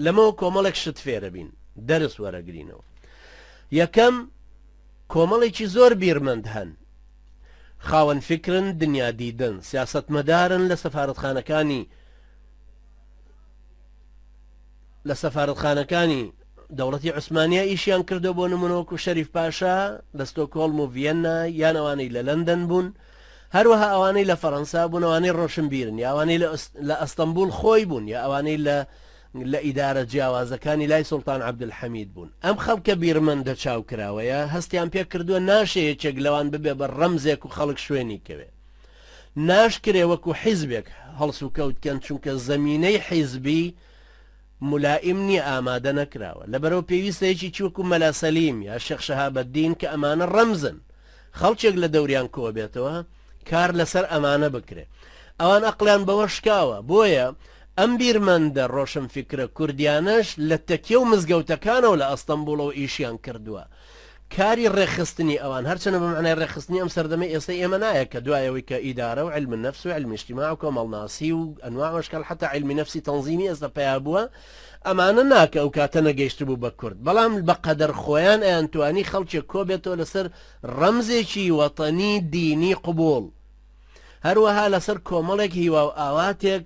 لەمەوە کۆمەڵێک شت فێرەبین، دەرس وەرەگرینەوە. یەکەم، کۆمەڵێکی زۆر بیرمەند هەن، خاوەن فیکرن، دنیادیدن، سیاسەتمەدارن لە سەفارەتخانەکانی لە سەفارەتخانەکانی دەوڵەتی عوسمانیا ئیشیان کردو بۆ نمونە وەکو شەریف پاشا لە ستۆکۆڵم و ڤیەننا یان ئەوانەی لە لەندەن بوون هەروەها ئەوانەی لە فەرەنسا بوون ئەوانەی ڕۆشنبیرن یا ئەوانەی لە ئەستەنبوڵ خۆی بوون یا ئەوانەی لە لە ئیدارە جیاوازەکانی لای سوڵتان عەبدولحەمید بوون. ئەم خەڵکە بیرمەندە چاوکراوەیە هەستیان پێ کردووە ناشێ یەکێک لەوان ببێ بە ڕەمزێک و خەڵک شوێنی کەوێ. ناشکرێ وەکو حیزبێک هەڵسوکەوت کەن چونکە زەمینەی حیزبی مولائیم نیە ئامادە نەکراوە. لەبەرئەوە پێویستە یەکێکی وەکو مەلا سەلیم یا شێخ شەهابەدین کە ئەمانە ڕەمزن خەڵکێک لە دەوریان کۆبێتەوە کار لەسەر ئەمانە بکرێ. ئەوان ئەقڵیان بەوە شکاوە بۆیە ئەم بیرمەندە ڕۆشنفیکرە کوردیانەش لە تەکیە و مزگەوتەکانەوە لە ئەستەنبوڵەوە ئیشیان کردووە. کاری ڕێکخستنی ئەوان، هەرچەندە بە مەعنای ڕێکخستنی ئەم سەردەمەی ئێستەی ئێمە نایە کە دوای ئەوەی کە ئیدارە و عیلم نەفس و عیلم ئیجتیماع و کۆمەڵناسی و ئەنواع و ئەشکال حەتا عیلمی نەفسی تەنزیمی ئێستا پەیا بووە، ئەمانە نا کە ئەو کاتە نەگەیشتبوو بە کورد، بەڵام بە قەدەر خۆیان ئەیانتوانی خەڵکێک کۆبێتەوە لەسەر ڕەمزێکی وەتەنی دینی قبوڵ. هەروەها لەسەر کۆمەڵێک هیوا و ئاواتێک،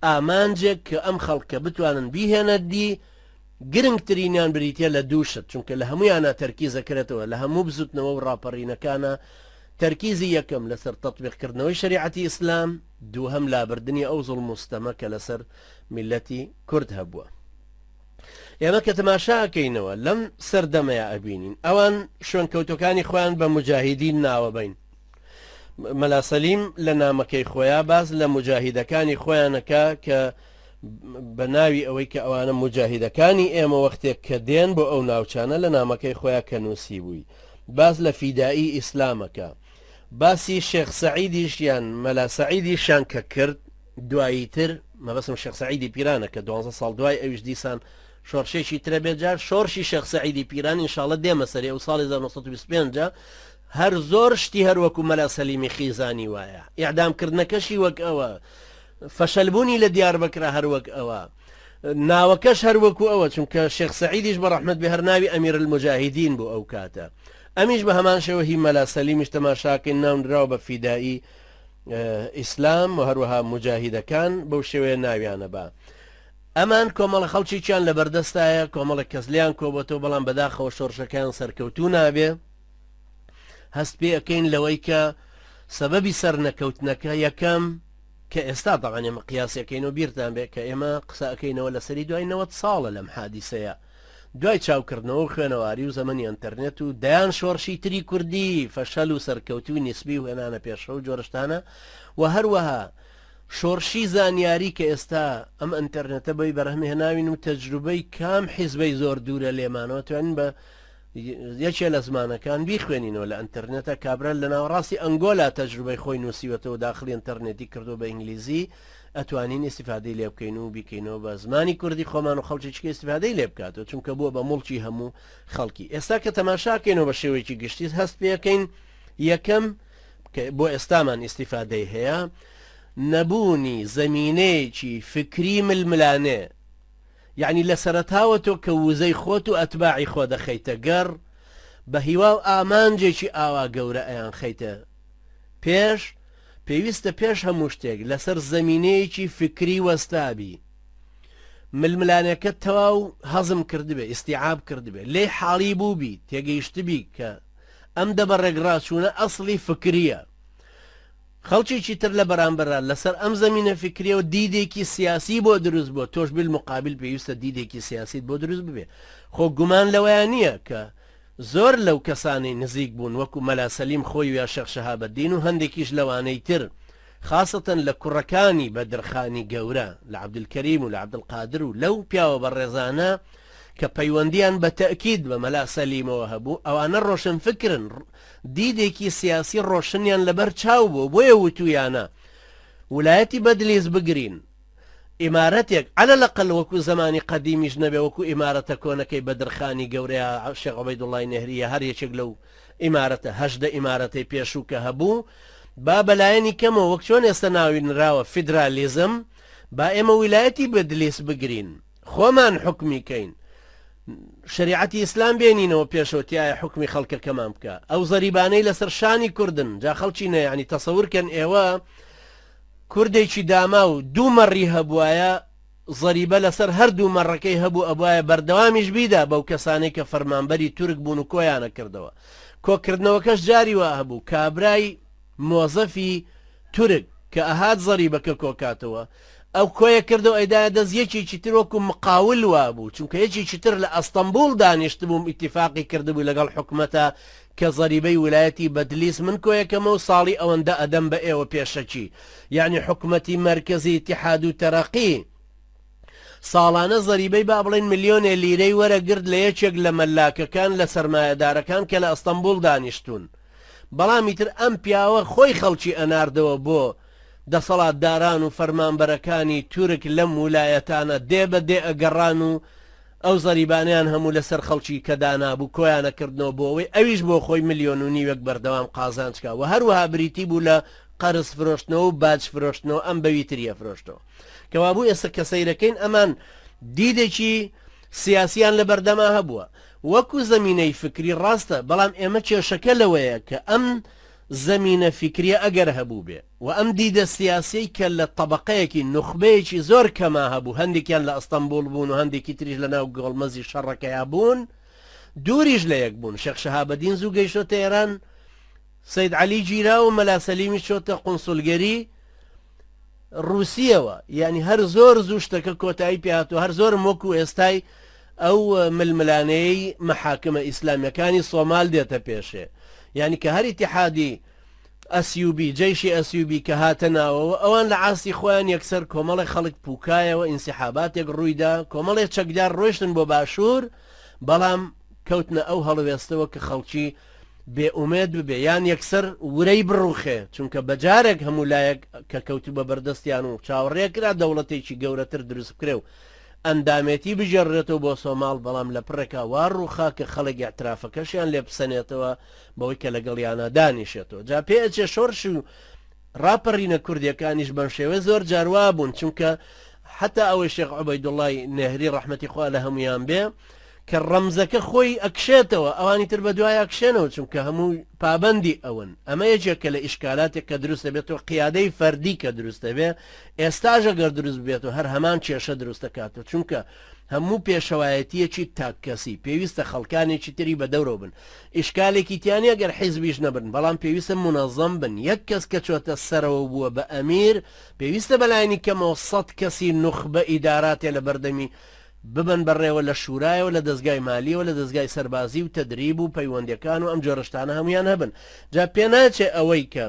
ئامانجێک کە ئەم خەڵکە بتوانن بیهێنە دی، گرنگترینیان بریتیە لە دوو شت، چونکە لە هەموویانا تەرکیز ئەکرێتەوە، لە هەموو بزوتنەوە و ڕاپەڕینەکانا تەرکیزی یەکەم لەسەر تەتبیقکردنەوەی شەریعەتی ئیسلام، دووهەم لابردنی ئەو زوڵم و ستەمە کە لەسەر میللەتی کورد هەبووە. ئێمە کە تەماشا ئەکەینەوە لەم سەردەمەیا ئەبینین ئەوان شوێنکەوتوەکانی خۆیان بە موجاهیدین ناوەبەین، مەلا سەلیم لە نامەکەی خۆیا باس لە موجاهیدەکانی خۆیانەکە کە بە ناوی ئەوەی کە ئەوانە موجاهیدەکانی ئێمە وەختێک کە دێن بۆ ئەو ناوچانە لە نامەکەی خۆیا کە نووسی بووی باس لە فیدایی ئیسلامەکە باسی شێخ سەعیدیشیان مەلا سەعیدیشیان کە کرد دوایی تر مەبەستم شێخ سەعیدی پیرانە کە دوانزە ساڵ دوای ئەویش دیسان شۆڕشێکی ترە بێ جار شۆڕشی شێخ سەعیدی پیران ئینشاڵە دێمە سەری ئەو ساڵی 1925 هەر زۆر شتی هەر وەکو مەلا سەلیمی خیزانی وایە ئیعدام کردنەکەشی وەک ئەوە فەشەلبوونی لە دیاربەکرا هەر وەک ئەوە ناوەکەش هەر وەکو ئەوە چونکە شێخ سەعیدیش بە ڕەحمەت بێ هەر ناوی ئەمیر المجاهدین بوو ئەو کاتە ئەمیش بە هەمان شێوە هی مەلا سەلیمیش تەماشاکەین ناونراوە بە فیدایی ئیسلام و هەروەها موجاهیدەکان بەو شێوەیە ناویانە با ئەمان کۆمەڵە خەڵکێکیان لەبەردەستایە کۆمەڵێک کەس لێیان کۆبۆتەوە بەڵام بەداخەوە شۆڕشەکەیان سەرکەوتوو نابێ هەست پێ ئەکەین لەوەی کە سەبەبی سەرنەکەوتنەکە یەکەم کە ئێستا تەبعەن ئێمە قیاسەکەین و بیرتان بێ کە ئێمە قسە ئەکەینەوە لەسەری دوای 90 ساڵە لەم حادیسەیە دوای چاوکردنەوە و خوێنەواری و زەمەنی ئەنتەرنێت و دەیان شۆڕشی تری کوردی فەشەل و سەرکەوتووی نیسبی و هێنانە پێشڕەو و جۆرشتانە و هەروەها شۆڕشی زانیاری کە ئێستا ئەم ئەنتەرنێتە بۆی بەرهەم هێناوین و تەجروبەی کام حیزبەی زۆر دوورە لێمانەوە توانین بە یەکێ لە زمانەکان بیخوێنینەوە لە ئەنتەرنێتە کابرا لە ناوەڕاستی ئەنگۆلا تەجروبەی خۆی نووسیوەتەوە داخلی ئەنتەرنێتی کردو بە ئینگلیزی ئەتوانین ئیستیفادەی لێ بکەین و بیکەینەوە بە زمانی کوردی خۆمان و خەڵکێکی کە ئیستیفادەی لێ بکاتەوە چونکە بووە بە موڵکی هەموو خەڵکی ئێستا کە تەماشاکەینەوە بە شێوەیەکی گشتی هەست پێەکەین یەکەم کە بۆ ئێستامان ئیستیفادەی هەیە نەبوونی زەمینەیەکی فکری ململانێ یعنی لە سەرەتاوە تۆ کە وزەی خۆت و ئەتباعی خۆ دەخەیتە گەڕ بە هیوا و ئامانجێکی ئاوا گەورە ئەیان خەیتە پێش پێویستە پێش هەموو شتێک لەسەر زەمینەیەکی فیکری وەستابی، ململانێکەت تەواو هەزم کردبێ، ئیستیعاب کردبێ، لێی حاڵی بووبی، تێگەیشتبی کە ئەم دەبەڕێگڕاچوونە ئەسڵی فکرییە. خەڵکێکی تر لە بەرامبەرا لەسەر ئەم زەمینە فیکرییەوە دیدێکی سیاسی بۆ دروست بووە، تۆش بیلموقابیل پێویستە دیدێکی سیاسیت بۆ دروست ببێ. خۆ گومان لەوەیا نییە کە زۆر لەو کەسانەی نزیک بوون وەکو مەلا سەلیم خۆی و یا شێخ شەهابەدین و هەندێکیش لەوانەی تر خاسەتەن لە کوڕەکانی بەدرخانی گەورە لە عەبدولکەریم و لە عەبدولقادر و لەو پیاوە بەڕێزانە کە پەیوەندیان بە تەئکید بە مەلا سەلیمەوە هەبوو ئەوانە ڕۆشنفکرن دیدێکی سیاسی ڕۆشنیان لەبەر چاو بوو بۆیە وتویانە ولایەتی بەدلیس بگرین ئیمارەتێک علی الاقل وەکو زەمانی قەدیمیش نەبێ وەکو ئیمارەتە کۆنەکەی بەدرخانی گەورە یا شێخ عوبەیدوڵڵای نەهری یا هەر یەکێک لەو ئیمارەتە 18 ئیمارەتەی پێشوو کە هەبوو با بەلایەنی کەمەوە وەک چۆن ئێستا ناوی نراوە فیدرالیزم با ئێمە ویلایەتی بدلیس بگرین. خۆمان حوکمی کەین شەریعەتی ئیسلام بێنینەوە پێشەوە تایە حوکمی خەڵکەکەمان بکە ئەو زەریبانەی لەسەر شانی کوردن جا خەڵکی نە یعنی تەسەور کەن ئێوە کوردێکی داما و دوو مەڕی هەبوایە زەریبە لەسەر هەردوو مەڕەکەی هەبوو ئەبوایە بەردەوامیش بیدا بەو کەسانەی کە فەرمانبەری تورک بوون و کۆیانە کردەوە کۆکردنەوەکەش جاری وا هەبوو کابرای مۆزەفی تورک کە ئەهات زەریبەکە کۆکاتەوە ئەو کۆیە کردەوە ئەیدایە دەست یەکێکی تر وەکو مقاول وابوو چونکە یەکێکی تر لە ئەستەنبوڵ دانیشتبوو ئیتیفاقی کردبوو لەگەڵ حکومەتە کە زەریبەی ولایەتی بەدلیس من کۆیەکەمە و ساڵی ئەوەندە ئەدەم بە ئێوە پێشەکی یەعنی حکومەتی مەرکەزی ئیتیحاد و تەرەقی ساڵانە زەریبەی با بڵێین ملیۆنێ لیرەی وەرەگرت لە یەکێک لە مەلاکەکان لە سەرمایەدارەکان کە لە ئەستەنبوڵ دانیشتوون بەڵام ئیتر ئەم پیاوە خۆی خەڵکی ئەناردەوە بۆ دەسەڵاتداران و فەرمانبەرەکانی تورک لەم ولایەتانە دێ بە دێ ئەگەڕان و ئەو زەریبانەیان هەموو لەسەر خەڵکی کە دانابوو کۆیانەکردنەوە بۆ ئەوەی ئەویش بۆ خۆی ملیۆن و نیوێک بەردەوام قازانج کا وە هەروەها بریتی بوو لە قەرز فرۆشتنەوە و باج فرۆشتنەوە ئەم بەوی تری ئەفرۆشتەوە. کەوابوو ئێستا کە سەیرەکەین ئەمان دیدێکی سیاسیان لە بەردەما هەبووە وەکو زەمینەی فکری ڕاستە بەڵام ئێمە کێشەکە لەوەیە کە ئەم زەمینە فیکریە ئەگەر هەبوو بێ و ئەم دیدە سیاسیەی کە لە تەبەقەیەکی نوخبەیەکی زۆر کەما هەبوو هەندێکیان لە ئەستەنبوڵ بوون و هەندێکی تریش لە ناو گۆڵمەزی شەڕەکەیا بوون دووریش لە یەک بوون شێخ شەهابەدین زوو گەیشتۆتە ئێران سەید عەلی گیرا و مەلا سەلیمیش چۆتە قونسولگەری ڕووسیەوە یانی هەر زۆر زوو شتەکە کۆتایی پێهاتوو هەر زۆرم وەکو ئێستای ئەو ململانێی مەحاکمە ئیسلامیەکانی سۆمال دێتە پێشێ یانی کە هەر ئیتیحادی ئەسیوبی جەیشی ئەسیوبی کە هاتە ناوەوە ئەوان لە عاستی خۆیان یەکسەر کۆمەڵێ خەڵک پوکایەوە ئینسیحاباتێک ڕوویدا کۆمەڵێ چەکدار ڕۆیشتن بۆ باشوور بەڵام کەوتنە ئەو هەڵوێستەوە کە خەڵکی بێ ئومێد ببێ یان یەکسەر ورەی بڕوخێ چونکە بەجارێک هەموو لایەک کە کەوتوو بە بەردەستیان و چاوەڕێ کرا دەوڵەتێکی گەورەتر دروست بکرێ و ئەندامێتی بگێڕرێتەوە بۆ سۆماڵ بەڵام لە پڕێکا وا ڕووخا کە خەڵک ئیعترافەکەشیان لێ بسەنێتەوە بەوەی کە لەگەڵیانا دانیشێتەوە جا پێ ئەچێ شۆرش و ڕاپەڕینە کوردیەکانیش بەم شێوەیە زۆر جار وابوون چونکە حتا ئەوەی شێخ عوبەیدوڵای نەهری ڕەحمەتی خوا لە هەمویان بێ کە ڕەمزەکە خۆی ئەکشێتەوە ئەوانی تر بە دوای ئەکشێنەوە چونکە هەموو پابەندی ئەون ئەمە یەکێکە لە ئیشکالاتێک کە دروست دەبێتەوە قیادەی فەردی کە دروست دەبێ ئێستاش ئەگەر دروست بێتەوە هەر هەمان کێشە دروست دەکاتەوە چونکە هەموو پێشەوایەتیەکی تاککەسی پێویستە خەڵکانێکی تری بە دەورەوە بن ئیشکالێکی تیا نیە گەر حیزبیش نەبن بەڵام پێویستە مونەزەم بن یەک کەس کە چۆتە سەرەوە بووە بە ئەمیر پێویستە بەلایەنی کەمەوە سەت کەسی نوخبە ئیداراتێ لە بەردەمی ببەن بەڕێوە لە شورایەوە لە دەزگای مالیەوە لە دەزگای سەربازی و تەدریب و پەیوەندیەکان و ئەم جۆرە شتانە هەموویان هەبن جا پێناچێ ئەوەی کە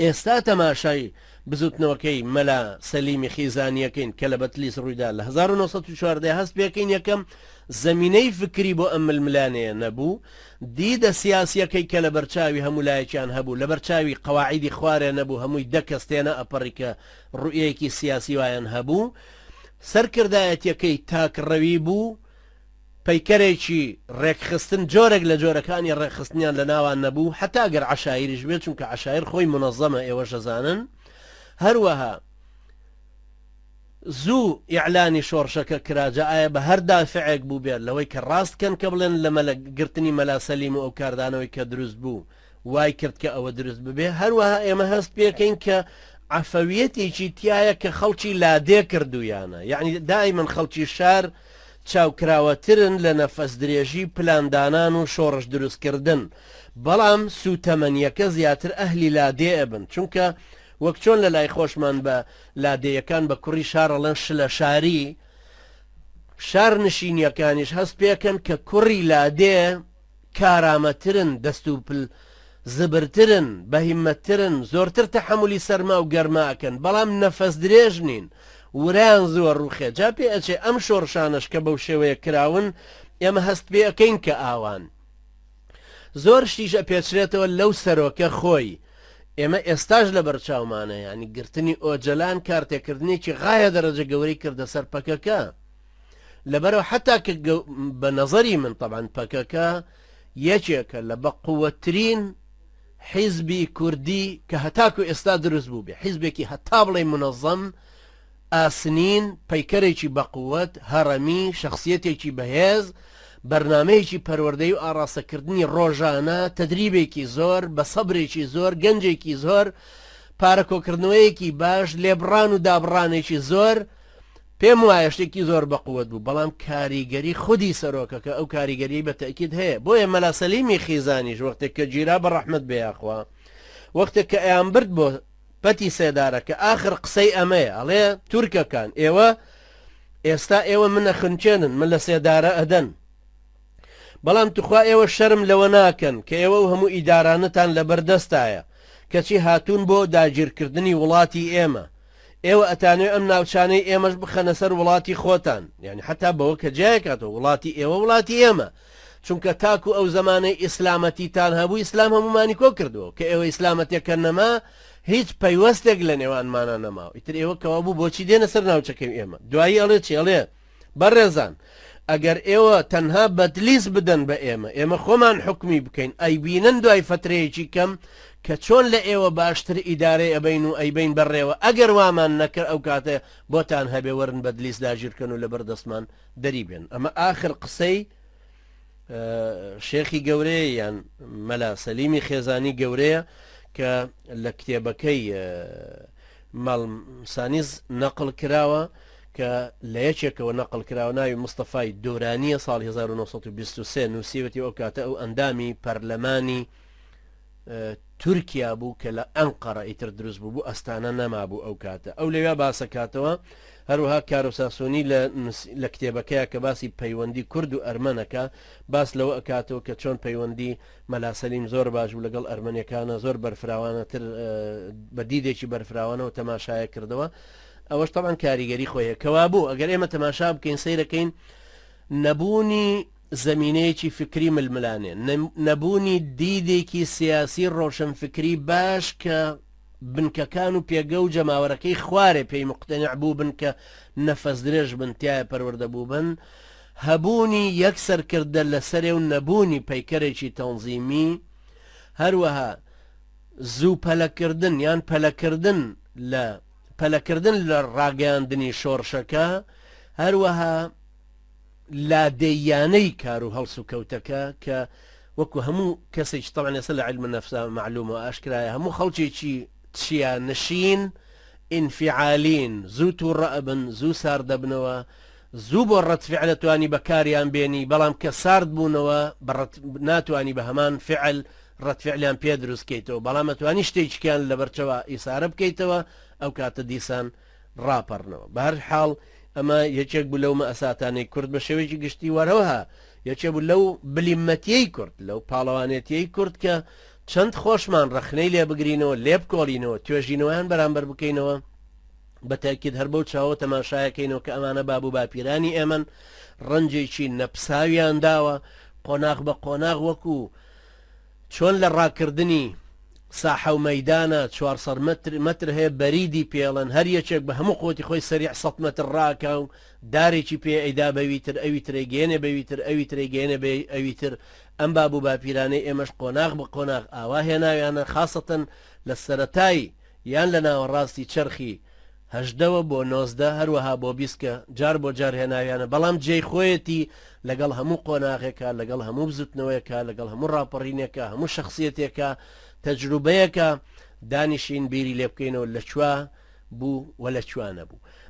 ئێستا تەماشای بزوتنەوەکەی مەلا سەلیمی خیزانیەکەین کە لە بەتلیس ڕوویدا لە 1914 هەست پێکەین یەکەم زەمینەی فکری بۆ ئەم ململانێیە نەبوو دیدە سیاسیەکەی کە لە بەرچاوی هەموو لایەکیان هەبوو لە بەرچاوی قەواعیدی خوارێ نەبوو هەمووی دە کەس تێنە ئەپەڕی کە ڕوئیەیەکی سیاسی وایان هەبوو سەرکردایەتیەکەی تاکڕەوی بوو پەیکەرێکی ڕێکخستن جۆرێک لە جۆرەکانی ڕێکخستنیان لە ناوان نەبوو حەتا گەر عەشایریش بێت چونکە عەشایر خۆی مونەزەمە ئێوەش ئەزانن هەروەها زوو ئیعلانی شۆڕشەکە کرا جا ئایا بە هەر دافعێک بوو بێت لەوەی کە ڕاست کەن کە بڵێن لە مەلە گرتنی مەلا سەلیم و ئەو کاردانەوەی کە دروست بوو وای کرد کە ئەوە دروست ببێ، هەروەها ئێمە هەست پێکەین کە عەفەویەتێکی تیایە کە خەڵکی لادێ کردوویانە، یەعنی دایمەن خەڵکی شار چاوکراوەترن لە نەفەس درێژی پلاندانان و شۆڕش دروستکردن، بەڵام سووتەمەنیەکە زیاتر ئەهلی لادێ ئەبن، چونکە وەک چۆن لە لای خۆشمان بە لادێیەکان بە کوڕی شار ئەڵێن شلە شاری، شارنشینیەکانیش هەست پێکەن کە کوڕی لادێ کارامەترن، دەست و پل زبرترن، بە هیممەتترن، زۆرتر تەحەمولی سەرما و گەرما ئەکەن، بەڵام نەفەس درێژ نین، ورەیان زووە ڕووخێ، جا پێ ئەچێ ئەم شۆڕشانەش کە بەو شێوەیە کراون، ئێمە هەست پێ ئەکەین کە ئاوان. زۆر شتیش ئەپێچرێتەوە لەو سەرۆکە خۆی، ئێمە ئێستاش لەبەر چاومانە، یانی گرتنی ئۆجەلان کارتێکردنێکی غایە دەرەجە گەورەی کردە سەر پەکەکە. لەبەرئەوە حەتا کە بە نەزەری من تەبعەن پەکەکە یەکێکە لە بەقوەترین حیزبی کوردی کە هەتاکو ئێستا دروست بوو بێ حیزبێکی هەتا بڵێ منەظەم ئاسنین، پەیکەرێکی بەقوەت، هەڕەمی، شەخسیەتێکی بەهێز، بەرنامەیەکی پەروەردەیی و ئاڕاستەکردنی ڕۆژانە، تەدریبێکی زۆر، بە سەبرێکی زۆر، گەنجێکی زۆر، پارە کۆکردنەوەیەکی باش، لێبڕان و دابڕانێکی زۆر، پێم وایە شتێکی زۆر بەقوەت بوو، بەڵام کاریگەری خودی سەرۆکەکە ئەو کاریگەریەی بە تەئکید هەیە، بۆیە مەلا سەلیمی خیزانیش وەختێک کە گیرا بە ڕەحمەت بێ یاخوا وەختێک کە ئەیانبرد بۆ پەتی سێدارە کە ئاخر قسەی ئەمەیە ئەڵێ تورکەکان ئێوە ئێستا ئێوە منە خنچێنن من لە سێدارە ئەدەن بەڵام توخوا ئێوە شەرم لەوە ناکەن کە ئێوە و هەموو ئیدارانەتان لەبەردەستایە کەچی هاتوون بۆ داگیرکردنی وڵاتی ئێمە ئێوە ئەتانەوێ ئەم ناوچانەی ئێمەش بخەنە سەر وڵاتی خۆتان یعنی حتا بەوە کە جیایکاتەوە وڵاتی ئێوە وڵاتی ئێمە چونکە تاکو ئەو زەمانەی ئیسلامەتیتان هەبوو ئیسلام هەمومانی کۆ کردووە کە ئێوە ئیسلامەتێکە نەما هیچ پەیوەستێک لە نێوانمانە نەماوە ئیتر ئێوە کەوا بوو بۆچی دێنە سەر ناوچەکەی ئێمە دوایی ئەڵێ چی ئەڵێ بەڕێزان ئەگەر ئێوە تەنها بەدلیس بدەن بە ئێمە ئێمە خۆمان حکومی بکەین ئەیبینن دوای فترەیەکی کەم کە چۆن لە ئێوە باشتر ئیدارەی ئەبین و ئەیبین بەڕێوە ئەگەر وامان نەکرد ئەو کاتە بۆتان هەبێ وەرن بەدلیس داگیرکەن و لەبەر دەستمان دەری بێن ئەمە ئاخر قسەی شێخی گەورەیە یان مەلا سەلیمی خێزانی گەورەیە کە لە کتێبەکەی ماڵسانیز نەقل کراوە کە لە یەکێکەوە نەقل کراوە ناوی مستەفای دۆرانیە ساڵ 1923 نووسیوەتی ئەو کاتە ئەو ئەندامی پەرلەمانی تورکیا بوو کە لە ئەنقەرە ئیتر دروست بوو بوو ئەستانە نەمابوو ئەو کاتە ئەو لەویا باسەکاتەوە هەروەها کارۆساسۆنی لە لە کتێبەکەیە کە باسی پەیوەندی کورد و ئەرمەنەکە باس لەوە ئەکاتەوە کە چۆن پەیوەندی مەلا سەلیم زۆر باش بوو لەگەڵ ئەرمەنیەکانە زۆر بەرفراوانەتر بە دیدێکی بەرفراوانەوە تەماشایە کردەوە ئەوەش تەبعەن کاریگەری خۆی هەیە کەوابوو ئەگەر ئێمە تەماشا بکەین سەیرەکەین نەبوونی زەمینەیەکی فکری ململانێ، نەبوونی دیدێکی سیاسی ڕۆشنفکری باش کە بنکەکان و پێگە و جەماوەرەکەی خوارێ پێی موقتەنع بووبن کە نەفەس درێژ بن تیایا پەروەردە بووبن، هەبوونی یەک سەرکردە لەسەرێ و نەبوونی پەیکەرێکی تەنزیمی، هەروەها زوو پەلەکردن یان پەلەکردن لە پەلەکردن لە ڕاگەیاندنی شۆڕشەکە، هەروەها. لادێییانەی کار و هەڵسوکەوتەکە کە وەکو هەموو کەسێکی تەبعەن ئێستا لە عیلم النفسا مەعلومە و ئاشکرایە هەموو خەڵکێکی چیا نشین ئینفعالین زوو تووڕە ئەبن زوو سارد دەبنەوە زوو بۆ ڕەت فعل ئەتوانی بەکاریان بێنی بەڵام کە سارد بوونەوە بە ڕەت ناتوانی بە هەمان فعل ڕەت فعلیان پێ دروست کەیتەوە بەڵام ئەتوانی شتێکیان لەبەرچەوە ئیسارە بکەیتەوە ئەو کاتە دیسان ڕاپەڕنەوە. بەهەر حاڵ ئەمە یەکێک بوو لەو مەئساتانەی کورد بە شێوەیەکی گشتی و هەروەها یەکێ بوو لەو بلیمەتیەی کورد، لەو پاڵەوانێتیەی کورد کە چەند خۆشمان ڕەخنەی لێ بگرینەوە، لێبکۆڵینەوە، توێژینەوەیان بەرامبەر بکەینەوە، بە تەئکید هەر بەو چاوە تەماشایەکەینەوە کە ئەمانە باب و باپیرانی ئێمەن، ڕەنجێکی نەپساویان داوە، قۆناغ بە قۆناغ وەکوو چۆن لە ڕاکردنی ساحە و مەیدانە 400 مەتر مەتر هەیە بەریدی پێڵن هەر یەکێک بە هەموو قوتی خۆی سەریع 100 مەتر ڕاکا و دارێکی پێ ئەیدا بەوی تر ئەوی ترەی گەیەنێ بەوی تر ئەوی ترەی گەیەنێ بە ئەوی تر ئەم باب و باپیرانەی ئێمەش قۆناغ بە قۆناغ ئاوا هێناویانە خاسەتەن لە سەرەتای یان لە ناوەڕاستی چەرخی هەژدەوە بۆ 19 هەروەها بۆ 20 کە جار بۆ جار هێناویانە بەڵام جێی خۆیەتی لەگەڵ هەموو قۆناغێکا لەگەڵ هەموو بزوتنەوەیەکا لەگەڵ هەموو ڕاپەڕینێکا هەموو شەخسیەتێکا تەجروبەیەکا دانیشین بیری لێ بکەینەوە لە کوێ بوو و لە کوێ نەبوو.